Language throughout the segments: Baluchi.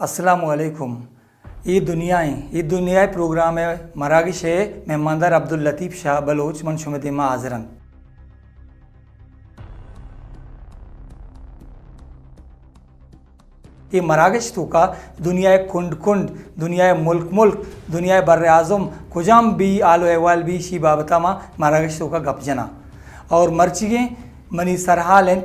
السلام علیکم۔ اے دنیا ایں، اے دنیا ءِ پروگرام ءِ مراگش ءِ مہماندار عبداللطیف شاہ بلوچ من شمئے دیما حاضر آں۔ اے مراگش توکا دنیا ءِ کنڈ کنڈ، دنیا ءِ ملک ملک، دنیا ءِ بر اعظم کجام بی، حال و احوال بی، اشی بابتا ما مراگش توکا گپ جناں۔ اور مرچیگیں منی سرحال انت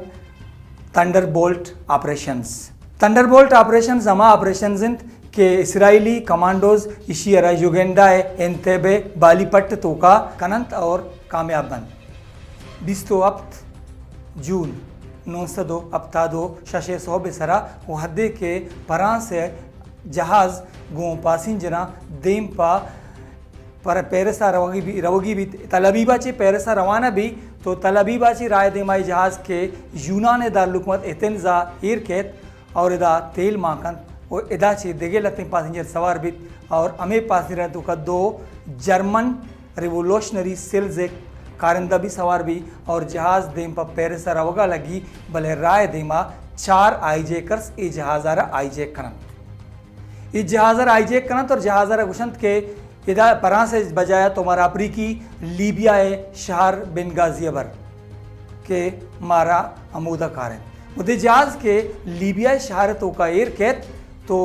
thunderbolt operations. Thunderbolt operations ہما آپریشنز انت کہ اسرائیلی کمانڈوز اشی ءَ را یوگینڈا ءِ انتیبے بالی پٹ توکا کننت اور کامیاب بنت۔ بیست و ہپت جون نو سد و ہپتاد و شش ءِ سہب ءِ سرا وہدے کہ فرانس ءِ جہاز گوں پاسنجراں دیم پہ پر پیرس ءَ روگی بی، روگی بیت، تل ابیب ءَ چہ پیرس ءَ روانہ بی، تو تل ابیب ءَ چہ راہ دیما اے جہاز کہ یونان ءِ دارالحکومت ایتھنز ءَ ایر کیت اور ادا تیل مان کنت و ادا چہ دگہ لتیں پاسنجر سوار بیت اور ہمے پاسنجراں توکا دو جرمن ریولوشنری سیلز ءِ کارندہ بی سوار بی اور جہاز دیم پہ پیرس ءَ روگا لگی، بلے راہ دیما چار ہائی جیکرز اے جہاز ءَ را ہائی جیک کننت۔ اے جہاز ءَ را ہائی جیک کننت اور جہاز ءَ را گوشنت کہ ادا فرانس ءِ بجایا تو مارا افریقی لیبیا ءِ شہر بنگازی ءَ بر کہ مارا ہمودا کار انت۔ اودے جہاز کہ لیبیا ءِ شہر ءِ توکا ایر کیت تو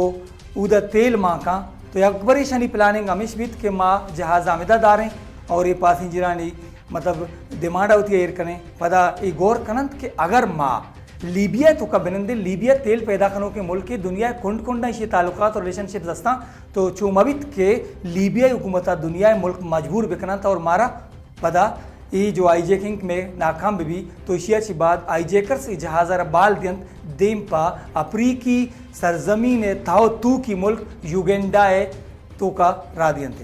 اودا تیل مان کن تو یک برے اشانی پلاننگ ہمیش بیت کہ ما جہاز ءَ ہمدا داریں اور اے پاسنجرانی مطلب ڈیمانڈ ءَ وتی ایر کنیں۔ پدا اے غور کننت کہ اگر ما لیبیا ءِ توکا بنندیں، لیبیا تیل پیدا کنوکیں ملکے، دنیا ءِ کنڈ کنڈاں ایشی تعلقات اور ریلیشن شپز ہستاں، تو چو مہ بیت کہ لیبیا ءِ حکومت ءَ دنیا ءِ ملک مجبور بکننت اور مارا پدا اے جو ہائی جیکنگ مئے ناکام بہ بی تو ایشی ءَ چہ بعد ہائی جیکرز اے جہاز ءَ را بال دینت دیم پہ افریقی سرزمین ءِ تہو توکی ملک یوگینڈا ءِ توکا راہ دینت۔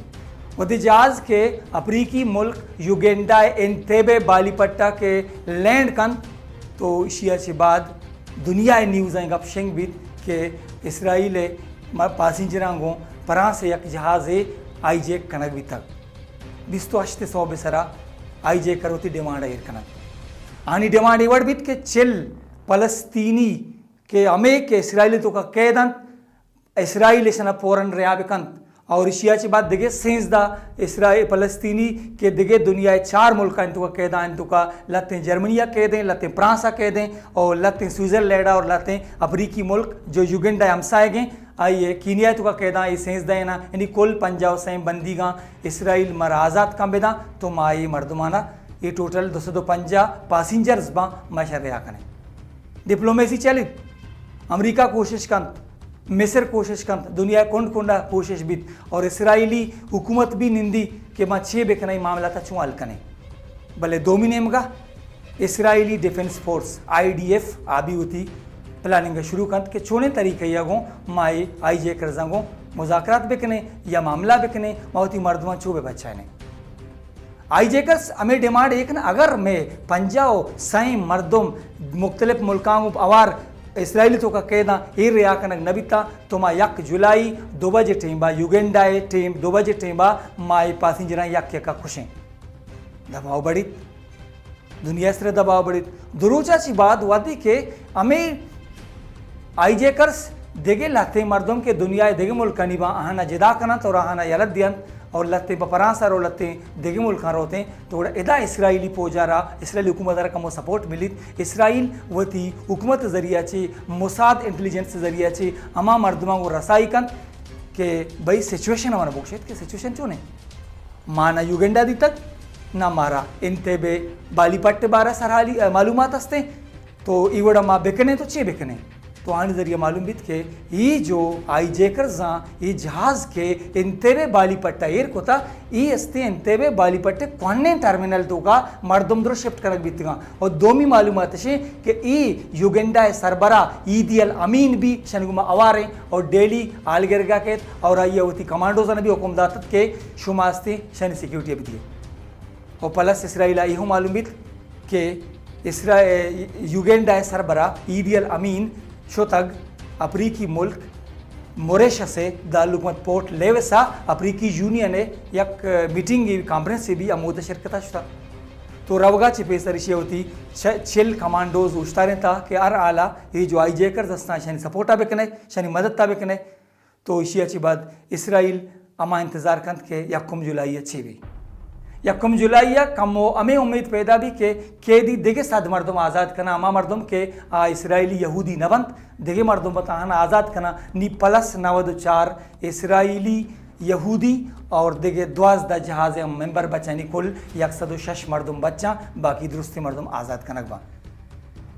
وہدے جہاز کہ افریقی ملک یوگینڈا ءِ انتیبے بالی پٹا کہ لینڈ کنت تو ایشی ءَ چہ بعد دنیا ءِ نیوزاں گپ شنگ بیت کہ اسرائیل ءِ م-، پاسنجراں گوں فرانس ءِ یک جہازے ہائی جیک کنگ بیتگ۔ بیست و ہشت ءِ سہب ءِ سرا ہائی جیکر وتی ڈیمانڈ ءَ ایر کننت۔ آنی ڈیمانڈ اے وڑ بیت کہ چل فلسطینی کہ ہمے کہ اسرائیل ءِ توکا قید انت، اسرائیل اشانا فوراً رہا بکنت اور ایشی ءَ چہ بعد دگہ سیزدہ اسرائیل فلسطینی کہ دگہ دنیا ءِ چار ملکانی توکا قید انت، توکا لہتیں جرمنی ءَ قید انت، لہتیں فرانس ءَ قید انت اور لہتیں سوئٹزرلینڈ ءَ اور لہتیں افریقی ملک جو یوگینڈا ءِ ہمساہگ انت، آئی ءَ کینیا ءِ توکا قید انت، اے سیزدہ انت، یعنی کل پنجاہ و سئے بندیگاں اسرائیل مارا آزات کن بداں تو ما اے مردمانا، اے ٹوٹل دو سد و پنجاہ پاسنجرز باں، ما اشاں رہا کنیں۔ ڈپلومیسی چلیت، امریکہ کوشش کنت، مصر کوشش کنت، دنیا ءِ کنڈ کنڈا کوشش بیت اور اسرائیلی حکومت بھی نندی کہ ما چے بکنیں، اے معاملات ءَ چوں حل کنیں۔ بلے دومی نیمگا Israeli defence force, I D F, آ بھی وتی پلاننگ ءَ شروع کنت کہ چونیں طریقہ ءَ گوں ما اے ہائی جیکرزاں گوں مذاکرات بکنیں یا معاملہ بکنیں، ما وتی مردماں چو بہ بچائینیں۔ ہائی جیکرز ہمے ڈیمانڈ اے کن، اگر مئے پنجاہ و سئیں مردم مختلف ملکاں گوں ہوار اسرائیل ءِ توکا قیداں، اے رہا کنگ نہ بیتاں، تو ما یک جولائی دو بجے ٹیمبا، یوگینڈا ءِ ٹیم دو بجے ٹیمبا ما اے پاسنجراں یک یکا کشیں۔ دباؤ بڑیت، دنیا ءِ سرا دباؤ بڑیت۔ دو روچا چہ بعد وہدے کہ ہمے ہائی جیکرز دگہ لہتیں مردم کہ دنیا ءِ دگہ ملکانی باں آہانا جدا کننت اور آہانا یلہ دینت اور لہتیں پہ فرانس ءَ رو، لہتیں دگہ ملکاں روتیں، تو گڑا ادا اسرائیلی پوج ءَ را، اسرائیلی حکومت ءَ را کمو سپورٹ ملیت۔ اسرائیل وتی حکومت ءِ ذریعہ چہ، موساد انٹیلیجنس ءِ ذریعہ چہ ہما مردماں گوں رسائی کنت کہ بھئی سچویشن ءَ من بگوشیت کہ سچویشن چون انت۔ ما نہ یوگینڈا دیتگ، نہ مارا انتیبے بالی پٹ ءِ بارہ ءَ سرحالی، ءَ، معلومات ہستیں۔ تو اے وڑا ما بکنیں تو چے بکنیں؟ تو آنی ذریعہ معلوم بیت کہ اے جو ہائی جیکرزاں اے جہاز کہ انتیبے بالی پٹ ءَ ایر کتا، اے استیں انتیبے بالی پٹ ءِ کوہنیں ٹرمینل توکا مردم درست شفٹ کنگ بیتگاں۔ اور دومی معلومات اشیں کہ اے یوگینڈا ءِ سربراہ عیدی الامین بھی شنگما اواریں اور ڈیلی آلگرگا کیت اور آئی ءَ وتی کمانڈوزاں بھی حکم داتت کہ شما استیں شانی سیکیورٹی بدیے۔ و پلس اسرائیل ءَ اے ہم معلوم بیت کہ اسرائیل، یوگینڈا ءِ سربراہ عیدی الامین شتگ افریقی ملک موریشس ءِ دارالحکومت پورٹ لیوس ءَ افریقی یونین ءِ یک میٹنگ ءَ، کانفرنس ءَ بھی ہمود ءَ شرکت ءَ شتگ۔ تو روگا چہ پیسر ایشی ءَ وتی چ-، چل کمانڈوز اوشتارینتا کہ ہر حالا اے جو ہائی جیکرز ہستاں، شانی سپورٹ ءَ بکنے، شانی مدد ءَ بکنے۔ تو ایشی ءَ چہ بعد اسرائیل ہما انتظار کنت کہ یکم جولائی ءَ چے بی۔ یکم جولائی ءَ کمو ہمے امید پیدا بی کہ کیدی دگہ صد مردم آزاد کناں، ہما مردم کہ آ اسرائیلی یہودی نہ بنت، دگہ مردم بنت، آہاں آزاد کناں۔ نی پلس نود و چار اسرائیلی یہودی اور دگہ دوازدہ جہاز ءِ ممبر بچاں، نی کل یک سد و شش مردم بچاں، باقی درستیں مردم آزاد کنگ باں۔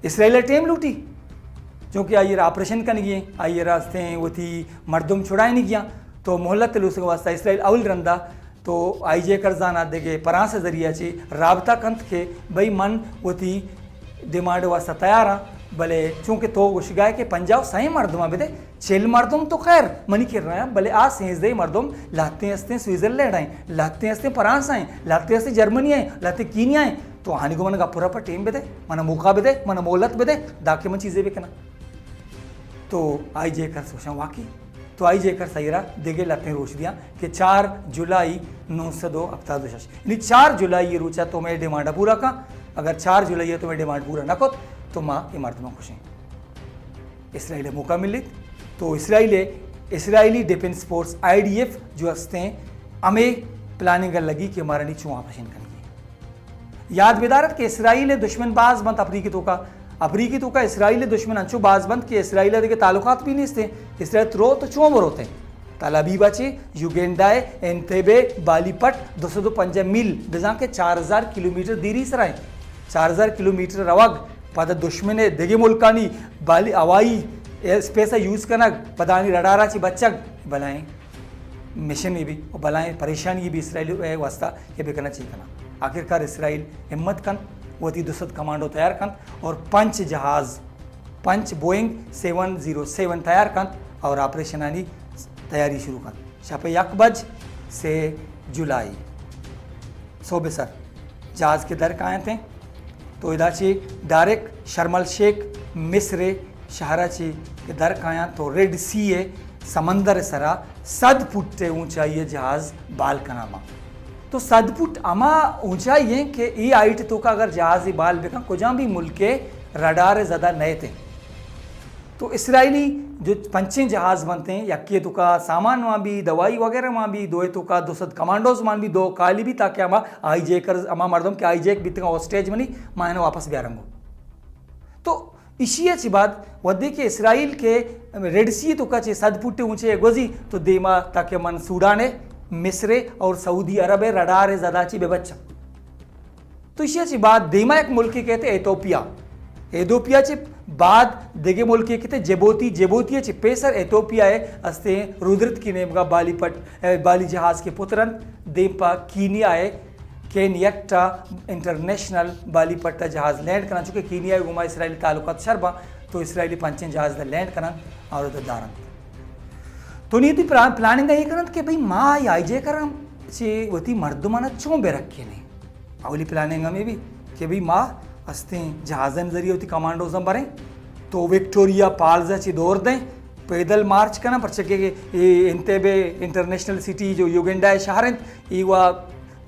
اسرائیل ءَ ٹیم لوٹی، چونکہ آئی ءَ را آپریشن کنگی ایں، آئی ءَ را استیں وتی مردم چھڑائینگی ایں، تو مہلت لوسگ واسطہ اسرائیل اول رندا تو آئی جیکرزان ءَ دگہ پرانس ءِ ذریعہ چہ رابطہ کنت کہ بھئی من وتی ڈیمانڈ واسطہ تیار آں، بلے چونکہ تو گوشگائے کہ پنجاہ و سئے مردماں بدے، چل مردم تو خیر منی کرا ایں، بلے آ سیزدہ مردم لہتیں استیں سوئٹزرلینڈ ءَ ایں، لہتیں استیں پرانس ءَ ایں، لہتیں استیں جرمنی ءَ ایں، لہتیں کینیا ءَ ایں۔ تو آہانی گوں من گپ ءُ رپ ءَ ٹیم بدے، من موقع بدے، من مہلت بدے، داکہ من چیزے بکناں۔ تو آئی جیکرز گوشاں واقعی۔ تو آئی جیکرز آئی ءَ را دگہ لہتیں روچ دیاں کہ چار جولائی نو سد و ہپتاد و شش، یعنی چار جولائی ءِ روچ ءَ تو مئے ڈیمانڈ ءَ پورا کن، اگر چار جولائی ءَ تو مئے ڈیمانڈ پورا نہ کت تو ما اے مردماں کشیں۔ اسرائیل ءَ موقع ملیت، تو اسرائیل ءَ، Israeli defence force, I D F جو استیں، ہمے پلاننگ ءَ لگی کہ مارا نی چون آپریشن کنگی۔ یاد بدارت کہ اسرائیل ءِ دشمن باز بنت افریقہ توکا، افریقہ توکا اسرائیل ءِ دشمن انچو باز بنت کہ اسرائیل ءَ دگہ تعلقات بھی نیستیں۔ اسرائیل ترو تو چون بروتیں؟ تل ابیب ءَ چہ یوگینڈا ءِ انتیبے بالی پٹ دو سد و پنجاہ میل، بزاں کہ چار ہزار کلومیٹر دیری سرا ایں۔ چار ہزار کلومیٹر روگ، پدا دشمن ءِ دگہ ملکانی بالی، ہوائی اسپیس ءَ یوز کنگ، پدا آنی رڈار ءَ چہ بچگ، بلائیں مشنے بی و بلائیں پریشانی بی اسرائیل ءِ واسطہ کہ بکناں چی کناں۔ آخرکار اسرائیل ہمت کنت، وتی دو سد کمانڈو تیار کنت اور پنچ جہاز، پنچ بوئنگ سیون زیرو سیون تیار کنت اور آپریشنانی تیاری شروع کنت۔ شپ یک بج، سے جولائی، صبح سر جہاز کہ در کاینت ایں، تو ادا چہ ڈائریکٹ شرم الشیخ مصر ءِ شہر ءَ چہ کہ در کایاں تو ریڈ سی ءِ سمندر ءِ سرا سد فٹ ءِ اونچائی ءَ جہاز بال کناں ما۔ تو سد فٹ ہما اونچائی ایں کہ اے ہائٹ توکا اگر جہازے بال بکن، کجام بھی ملک ءِ رڈار ءِ زدہ نئیت ایں۔ تو اسرائیلی جو پنچیں جہاز بنت ایں، یکے توکا سامان مان بی، دوائی وغیرہ مان بی، دوئے توکا دو سد کمانڈوز مان بی، دو کالی بی، تاکہ ہما آئی جیکرز، ہما مردم کہ آئی جیک بیتگاں ہاسٹیج منی، ما اناں واپس بیارنگو۔ تو ایشی ءَ چہ بعد وھدے کہ اسرائیل کہ ریڈ سی توکا چہ سد فٹ اونچے گوزی تو دیما تاکہ من سوڈان ءِ، مصر ءِ اور سعودی عرب ءِ رڈار ءِ زدہ چہ بہ بچاں۔ تو ایشی ءَ چہ بعد دیما یک ملکے کئیت ایتھوپیا۔ ایتھوپیا چہ بعد دگہ ملکے کئیت جبوتی، جبوتی ءَ چہ پیسر ایتھوپیا ءِ استیں رودرتکی نیمگا بالی پٹ، اے، بالی جہاز کہ پترنت، دیم پہ کینیا ءِ کینیٹا انٹرنیشنل بالی پٹ ءَ جہاز لینڈ کناں، چونکہ کینیا ءِ گوما اسرائیلی تعلقات شر باں، تو اسرائیلی پنچیں جہاز ادا لینڈ کننت اور ادا دارنت۔ تو نی وتی پلان-، پلاننگ ءَ اے کننت کہ بھئی ما آئی جیکراں چہ وتی مردماں چون بہ رکھینیں۔ اولی پلاننگ ہمے بی کہ بھئی ما استیں جہازانی ذریعہ وتی کمانڈوزاں بریں، تو وکٹوریا پالز ءَ چہ دور دیں، پیدل مارچ کناں، پرچہ کہ اے انتیبے انٹرنیشنل سٹی جو یوگینڈا ءِ شہر انت، اے وا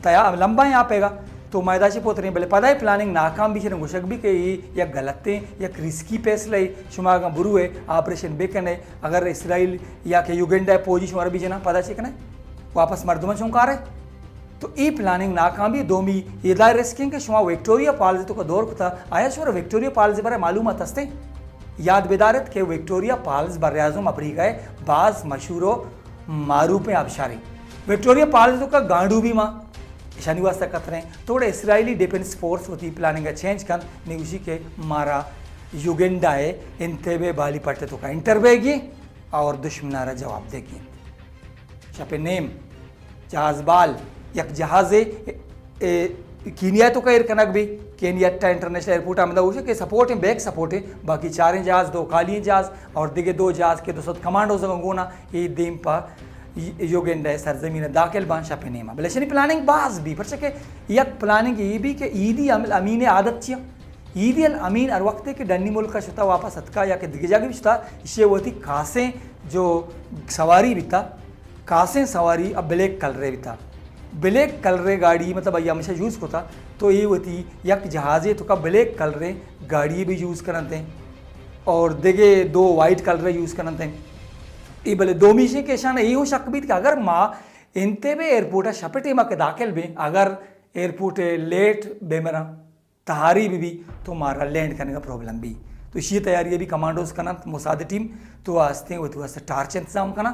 تیا-، لمبا ایں آپیگا، تو ما ادا چہ پتریں، بلے پدا اے پلاننگ ناکام بی، شریں گوشگ بی کہ اے یک غلطیں، یک ریسکی فیصلہ اے، شما اگاں بروئے، آپریشن بکنئے، اگر اسرائیل یا کہ یوگینڈا ءِ پوجی شمارا بجناں، پدا چے کنئے؟ واپس مردماں چون کارئے؟ تو اے پلاننگ ناکام بی۔ دومی ادا ریسک ایں کہ شما وکٹوریا پالز توکا دور کتا، آیا شمارا وکٹوریا پالز ءِ بارہ ءَ معلومات ہستیں؟ یاد بدارت کہ وکٹوریا پالز براعظم افریقہ ءِ باز مشہور و معروفیں آبشارے۔ وکٹوریا پالز توکا گانڈو بی ما اشانی واسطہ خطرہ ایں۔ تو گڑا اسرائیلی ڈیفنس فورس وتی پلاننگ ءَ چینج کنت، نی گوشی کہ مارا یوگینڈا ءِ انتیبے بالی پٹ توکا انٹر بیگی اور دشمنا را جواب دیگی۔ شپ نیم جہاز بال، یک جہازے، اے، کینیا توکا ایر کنگ بی، کینیٹا انٹرنیشنل ایئرپورٹ ءَ ہمدا گوشے کہ سپورٹ ایں، بیک سپورٹ ایں، باقی چاریں جہاز، دو کالی جہاز اور دگہ دو جہاز کہ دو سد کمانڈوز گونا، اے دیم پہ یوگینڈا ءِ سرزمین ءَ داخل باں شپ نیما۔ بلے اشانی پلاننگ باز بی، پرچہ کہ یک پلاننگ اے بی کہ عیدی امین ءِ عادت چیا؟ عیدی الامین ہر وقتے کہ ڈنی ملک ءَ شتا واپس اتکا یا کہ دگہ جاگہ بی شتا، ایشی ءَ وتی خاصیں جو سواری بیتا، خاصیں سواری ءَ بلیک کلرے بیتا۔ بلیک کلرے گاڑی، مطلب، آئی ہمیشہ یوز کتا، تو اے وتی یک جہازے توکا بلیک کلرے گاڑی بی یوز کننت ایں اور دگہ دو وائٹ کلرے یوز کننت ایں۔ اے بلے دومی شے کہ اشان اے ہوں شک بیت کہ اگر ما انتیبے ایئرپورٹ ء شپ ٹیم ء کہ داخل بیں، اگر ایئرپورٹ ء لیٹ بہ مراں، تہاری بہ بی، تو مارا لینڈ کنگ ء پرابلم بی۔ تو اشی تیاری ابھی کمانڈوز کننت، موساد ٹیم تو آستیں وتی واسطہ ٹارچ انتظام کناں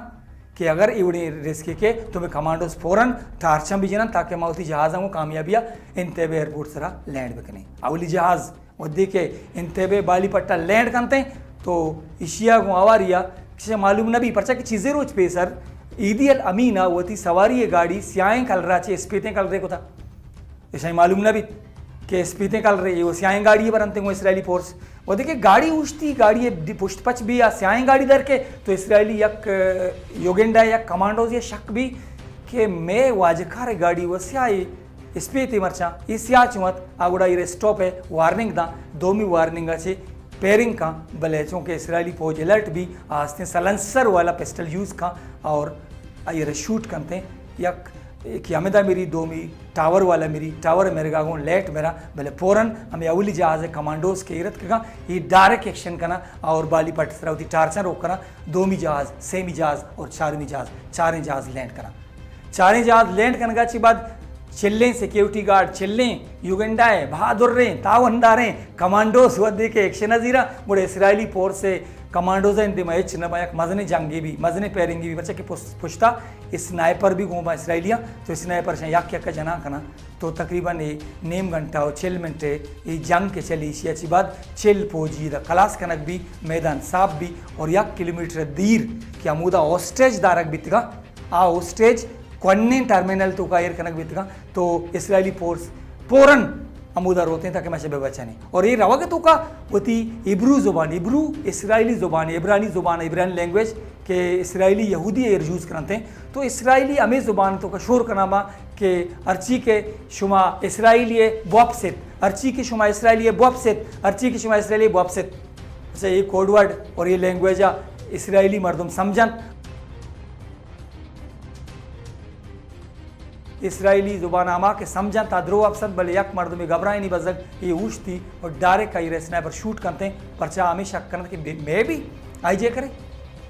کہ اگر اے وڑیں رسکے کہ تو میں کمانڈوز فوراً ٹارچاں بہ جنن تاکہ ما وتی جہازاں گوں کامیابی ء انتیبے ایئرپورٹ سرا لینڈ بکنیں۔ اولی جہاز وھدے کہ انتیبے بالی پٹا لینڈ کنتیں تو ایشیا گوں آواریا کسے معلوم نہ بی، پرچا کہ چیزے روچ پیسر ایدی الامین ء وتی سواری ء گاڑی سیاہیں کلرا چہ اسپیتیں کلرے کتا۔ ایشاں معلوم نہ بیت کہ اسپیتیں کلرے، اے و سیاہیں گاڑی برنتے گوں اسرائیلی فورس۔ وھدے کہ گاڑی اوشتی، گاڑی ء پشت پچ بی یا سیاہیں گاڑی در کے تو اسرائیلی یک، ء، یوگنڈا یک کمانڈوز یا شک بی کہ مے واجکار گاڑی و سیاہی اسپیتے مرچاں، اے سیاہ چوں ات، آ گڑا ایرے اسٹاپ ء وارننگ داں، دومی وارننگ ء چہ پیرنگ کاں، بلے چونکہ اسرائیلی فوج الرٹ بی، آ استیں سلنسر والا پسٹل یوز کاں اور ایرے شوٹ کنتے، یک کہ ہمدا میری، دومی ٹاور والا میری، ٹاور میرگا گوں لیٹ میرا، بلے فوراً ہمیں اولی جہاز کمانڈوز کے ایرت کگا، یہ ڈائریکٹ ایکشن کنا اور بالی پٹ سرا وتی ٹارچاں روک کنا، دومی جہاز، سیمی جہاز اور چارمی جہاز، چاریں جہاز لینڈ کنا۔ چاریں جہاز لینڈ کنگا چی بعد چلیں سیکیورٹی گارڈ، چلیں یوگنڈا ء بہادریں تاونداریں کمانڈوز وھدے کہ ایکشن ء زیرا، گڑا اسرائیلی فورس ء کمانڈوز ء اندے ما ہچ نہ باں، یک مزنیں جنگے بی، مزنیں پیرنگے بی، پرچا کہ پس-، پشتا اسنائپر بی گوں با اسرائیلیاں، تو اسنائپر شاں یک یک جناں کناں، تو تقریباً اے نیم گھنٹہ و چل منٹ ء اے جنگ کہ چلی، ایشی ء چی بعد چل فوجی دا خلاص کنگ بی، میدان صاف بی اور یک کلومیٹر دیر کہ ہمودا ہوسٹیج دارگ بیتگاں، آ ہوسٹیج کوہنیں ٹرمینل توکا ایر کنگ بیتگاں، تو اسرائیلی فورس فوراً ہمودا روتیں تاکہ مشے بہ بچنیں۔ اور اے روگ توکا وتی ہبرو زبان، ہبرو اسرائیلی زبان، عبرانی زبان، عبرانی لینگویج کہ اسرائیلی یہودی ایر یوز کننتے، تو اسرائیلی ہمیں زبان توکا شور کنا با کہ ہرچی کہ شما اسرائیلی بوپست، ہرچی کہ شما اسرائیلی بوپست، ہرچی کہ شما اسرائیلی بوپست۔ اچھا، یہ کوڈ ورڈ اور یہ لینگویج اسرائیلی مردم سمجھن۔ اسرائیلی زبان ہما کہ سمجھن تا درو اپسن، بلے یک مردمے گھبرائینی بزگ، یہ اوشتی اور ڈائریکٹ آئی رے اسنائپر شوٹ کنتے، پرچا ہمیں شک کنت کہ بے-، مے بی آئی جے کرے،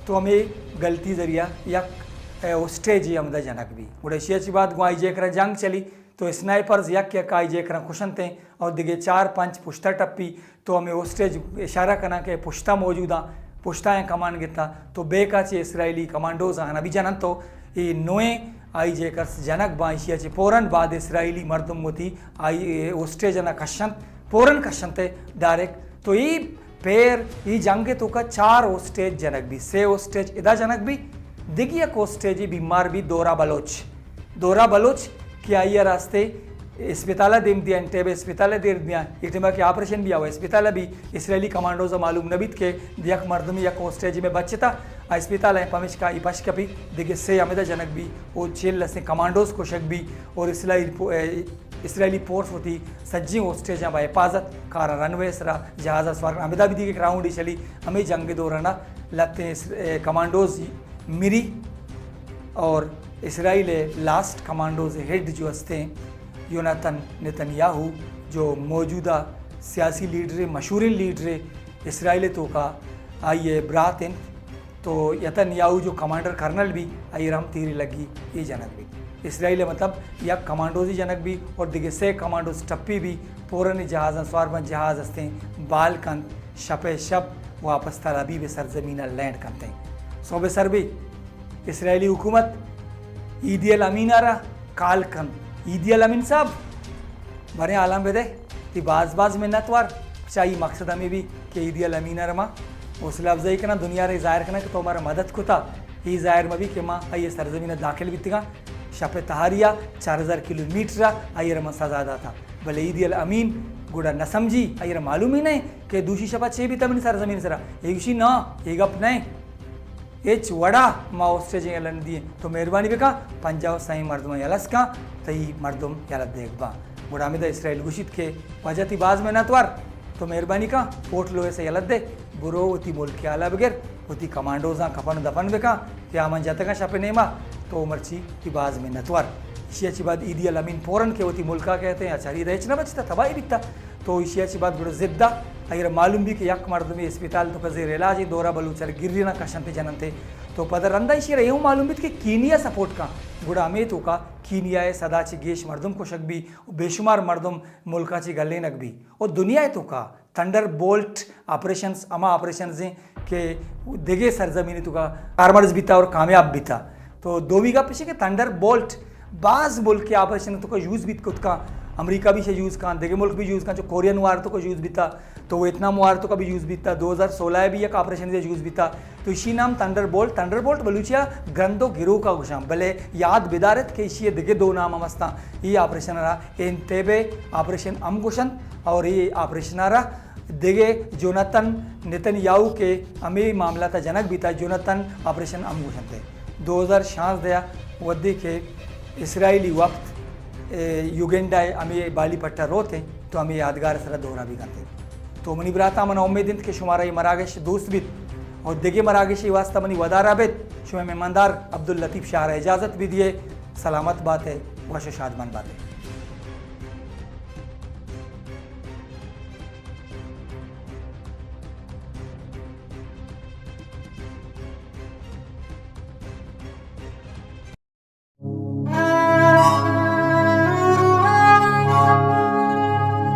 تو ہمیں غلطی ذریعہ یک، اے، ہوسٹیج ہمدا جنک بی۔ گڑا ایشی چی بعد گوں آئی جے کرا جنگ چلی، تو اسنائپرز یک یک آئی جے کرا کشنتے اور دگے چار پنچ پشتا ٹپی، تو ہمے ہوسٹیج اشارہ کناں کہ پشتا موجوداں، پشتا ہیں کمان گتا، تو بیکا چہ اسرائیلی کمانڈوز آنا بھی جنن تو اے نوئیں آئی جے کرس جنک باں، ایشی چہ فوراً بعد اسرائیلی مردم وتی آئی ہوسٹیج انا کشنت، فوراً کشنت ڈائریکٹ۔ تو اے پیر اے جنگ توکا چار ہوسٹیج جنک بھی، سے ہوسٹیج ادا جنک بھی، دگی یک ہوسٹیج بیمار بھی، دورہ بلوچ۔ دورہ بلوچ کہ آئی ء راستے اسپتال ء دیم دیاں، انٹیبے اسپتال ء دیر دیاں، اے ٹائم ء کہ آپریشن بیا و اسپتال ء بی، اسرائیلی کمانڈوز ء معلوم نہ بیت کہ یک مردمی یک ہوسٹیج میں بچتا، آ اسپتال ء پمشکا ای پش کپی، دگہ سے ہمدا جنک بی، او چل استیں کمانڈوز کشگ بی، اور اسرائیل پو-، اے، اسرائیلی فورس وتی سجیں ہوسٹیجاں با حفاظت کارا رن وے سرا جہاز ء سوار ہمدا بھی دیگہ گراؤنڈ چلی، ہمیں جنگ دوران ء لتیں اس-، اے، کمانڈوز مری اور اسرائیل ء لاسٹ کمانڈوز ہیڈ جو ہستیں یوناتن نتن یاہو، جو موجودہ سیاسی لیڈر، مشہوریں لیڈر اسرائیل توکا، آئی ء برات انت، تو یتن یاہو جو کمانڈر کرنل بھی، آئی ء ہم تیری لگی، یہ جنگ بھی۔ اسرائیل ء مطلب یک کمانڈوزی جنگ بھی اور دگہ سے کمانڈوز ٹپی بھی، پورن جہازاں سوار بن جہاز ہستیں، بال کنت، شپ ء شپ واپس تل ابیب سرزمین ء لینڈ کنتیں۔ صوبے سر بی اسرائیلی حکومت ایدی الامین ء را کال کنت، ایدی الامین صاحب، بریں حالاں بدے، تی باز باز منتوار۔ چائی مقصد ہمیں بھی کہ ایدی الامین ء را ما حوصلہ افزائی کناں، دنیا ء ظاہر کناں کہ تو ہمارا مدد کتا۔ یہ ظاہر مبی کہ ما آئی سرزمین ء داخل بیتگاں، شپ تہاریا چار ہزار کلومیٹر ء آئی ء را من سزا داتا۔ بلے ایدی الامین گڑا نہ سمجھی، آئی ء را معلوم ہی نہ کہ دوشی شپا چے بیتا منی سرزمین سرا۔ اے گوشی، نا، اے گپ نہ، ہچ وڑا ما ہوسٹیجیں یلہ نہ دیئیں۔ تو مہربانی بکن، پنجاہ و سئیں مردماں یلس کن، تئی مردم یلہ دیگ باں۔ گڑا ہمدا اسرائیل گوشیت کہ واجہ، تی باز منتوار، تو مہربانی کن، پورٹ لوئس ء یلہ دے، برو وتی ملک ء حالا بگر، وتی کمانڈوزاں کفن و دفن بکن کہ آ من جتگاں شپ ء نیما، تو مرچی تی باز منتوار۔ ایشی ء چہ بعد ایدی الامین فوراً کہ وتی ملک ء کئیت یا چری دا ہچ نہ بچتا، تباہی بیتا۔ تو ایشی ءَ چہ بعد گڑا ضد ءَ آئی ءَ را معلوم بی کہ یک مردمے اسپتال توکا زیر علاج ایں، دورہ بلوچ ءَ را گری نہ کشنت جننت۔ تو پدا رندا ایشی ءَ را ایہو معلوم بیت کہ کینیا سپورٹ کن، گڑا ہمے توکا کینیا ءِ صدا چہ گیش مردم کشگ بی، بے شمار مردم ملکاں چہ گلینگ بی۔ و دنیا ءِ توکا تھنڈر بولٹ آپریشنز ہما آپریشنز ایں کہ دگہ سرزمینی توکا کارمرز بیتا اور کامیاب بیتا۔ تو دومی گپ ایش کہ تھنڈر بولٹ باز ملک آپریشن توکا یوز بیت کت کن، امریکہ بھی شے یوز کن، دگہ ملک بھی یوز کن، چو کورین وار توکا یوز بیتا، تو ویتنام وار توکا بھی یوز بیتا، دو ہزار سولہ بھی یک آپریشن یوز بیتا۔ تو ایشی نام تھنڈر بولٹ، تھنڈر بولٹ بلوچیا گرند و گروکا گوشاں، بلے یاد بدارت کہ ایشی دگہ دو نام ہم ہستاں۔ ای آپریشن را انتیبے آپریشن ہم گوشنت اور ای آپریشن را دگہ جوناتن نتن یاہو کہ ہمے معاملات جنگ بیتا، جوناتن آپریشن ہم گوشنت۔ دو ہزار شانزدہ ءَ وھدے کہ اسرائیلی وفد، اے، یوگینڈا ءِ ہمے بالی پٹ ءَ روت انت تو ہمے یادگار ءِ سرا دورہ بی کنت۔ تو منی براتاں، من امید انت کہ شمارا اے مراگش دوست بیت اور دگہ مراگشے واسطہ منی ودارا بیت۔ شمئے مہماندار عبداللطیف شاہ را اجازت بدیے۔ سلامت بات ئے، وش و شادمان بات ئے۔